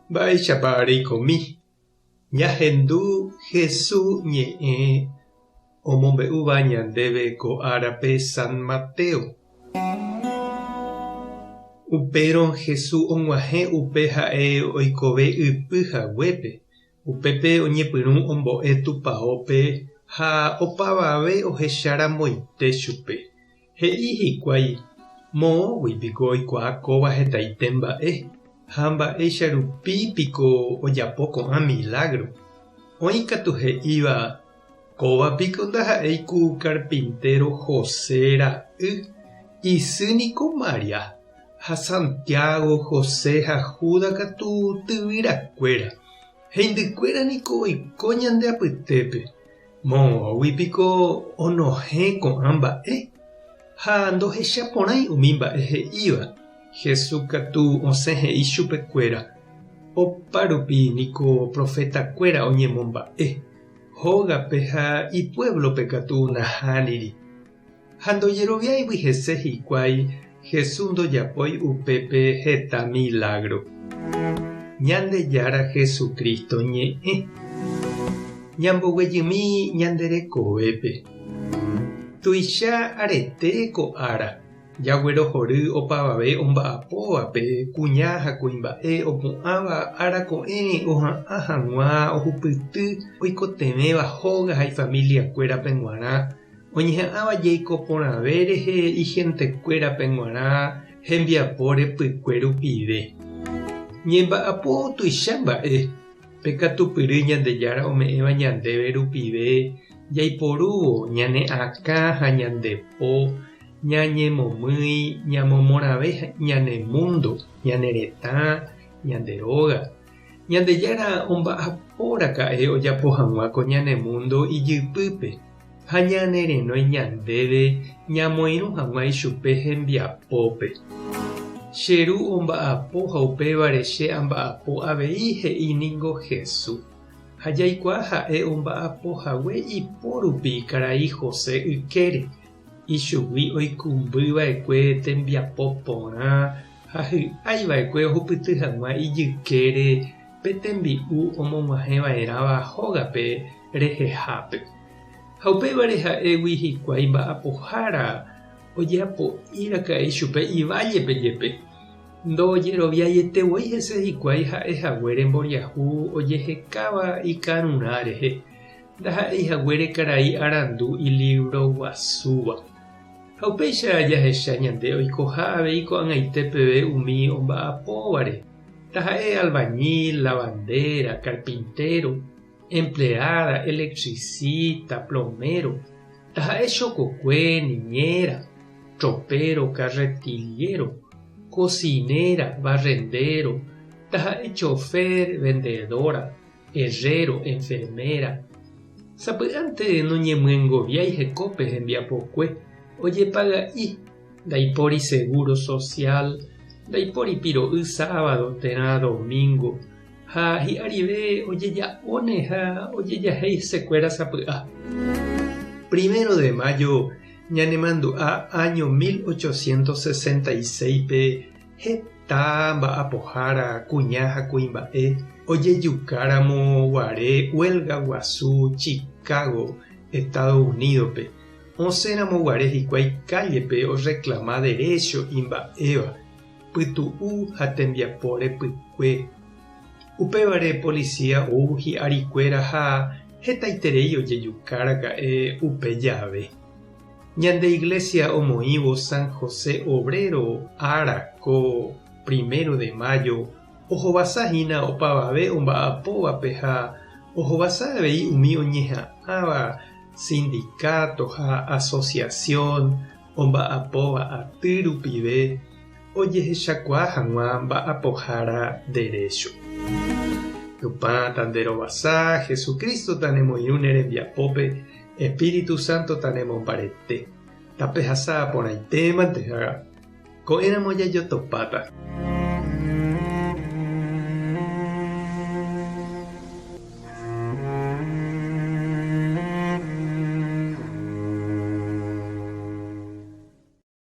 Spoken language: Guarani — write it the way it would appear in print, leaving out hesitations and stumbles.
Mba'éichapa reikomi? Ñahendu Hesu ñe'ẽ omombe'úva ñandéve ko árape San Mateo. Upérõ Hesu og̃uahẽ upe ha'e oikove ypy haguépe, upépe oñepyrũ ombo'e tupaópe ha opavave ohecharamoite chupe. He'i hikuái, Moõgui piko oikuaa kóva hetaite mba'e, ha mba'éicha rupi piko ojapo ko'ã milágro? Oĩ katu he'íva, Kóva piko ndaha'éi ku karpintéro José ra'y, isy niko María, ha Santiago, José ha Judas katu tyvyrakuéra. Heindykuéra niko oiko ñande apytépe. Moõgui piko onohẽ ko'ã mba'e? Ha ndohechaporãi umi mba'e he'íva. Jesús katu osẽ he'i chupekuéra, Opa rupi niko profetakuéra oñemomba'e, hógape ha ipuévlope katu nahániri. Ha ndojeroviáigui hese hikuái, Jesús ndojapói upépe heta milágro. Ñandejára Jesucristo ñe'ẽ. Ñamboguejymi ñande rekovépe. Tuicha arete ko ára, jaguerohory opavave omba'apóvape, kuña ha kuimba'e opu'ãva ára ko'ẽre oha'ã hag̃ua ohupyty oikotevẽva hóga ha ifamiliakuérape g̃uarã, Oñeha'ãva jeiko porãve rehe ihentekuérape g̃uarã hembiapo repykue rupive. Ñemba'apo tuicha mba'e, pe katupyry Ñandejára ome'ẽva ñandéve rupive jaiporúvo ñane akã ha ñande po ñañemomýi ñamomorãve ñane múndo, ñane retã, ñande róga. Ñandejára omba'apo raka'e ojapo hag̃ua ko ñane múndo ijypýpe ha ñanerenói ñandéve ñamoirũ hag̃ua ichupe hembiapópe. Che Ru omba'apo ha upévare che amba'apo avei he'i ningo Jesús. Ha jaikuaa ha'e omba'apo hague ipo rupi karai José ykére, ichugui oikũmby va'ekue tembiapo porã ha hy'ái va'ekue ohupyty hag̃ua ijykére pe tembi'u omog̃uahẽ va'erãva hógape rehehápe. Ha upévare ha'égui hikuái mba'apohára ojeapo'i raka'e ichupe ivállepe jepe. Ndojeroviaiete voi hese hikuái ha'e haguére mboriahu ojehekáva ikarurã rehe, ndaha'éi haguére karai arandu ilívro guasúva. Ha upéicha jahecha ñande oikoha avei ko'ag̃aite peve umi omba'apóvare, taha'e albañil, lavandera, carpintero, empleada, electricista, plomero, taha'e chokokue, niñera, tropero, carretillero, cocinera, barrendero, taha'e chofer, vendedora, herrero, enfermera. Sapy'ánte noñemyengoviái hekópe hembiapokue, ojepaga'i, ndaipóri seguro social, ndaipóri piro'y sábado térã domingo, ha hi'arive ojeja'óne ha ojejahéi hesekuéra sapy'a. Primero de mayo ñanemandu'a áño 1866-pe Heta mba'apohára, kuña ha kuimba'e, ojejukáramo guare huelga guasu Chicago, Estados Unidos-pe, osẽramo guare hikuái kállepe orreklama derécho imba'éva, pytu'u ha tembiapo repykue. Upévare polisía ou hi'arikuéra ha hetaiterei ojejukáraka'e upe jave. Ñande Iglesia omoĩvo San José Obrero ára ko primero de mayo ohovasa hína opavave omba'apóvape ha ohovasa avei umi oñeha'ãva sindicato ha asociación omba'apóva aty rupive ojehechakuaa hag̃ua mba'apohára derécho. Tupã tanderovasa, Jesucristo tanemoirũ ne rembiapópe Espíritu Santo tanemombarete, tapehasa porãitémante ha ko'ẽramo jajotopáta.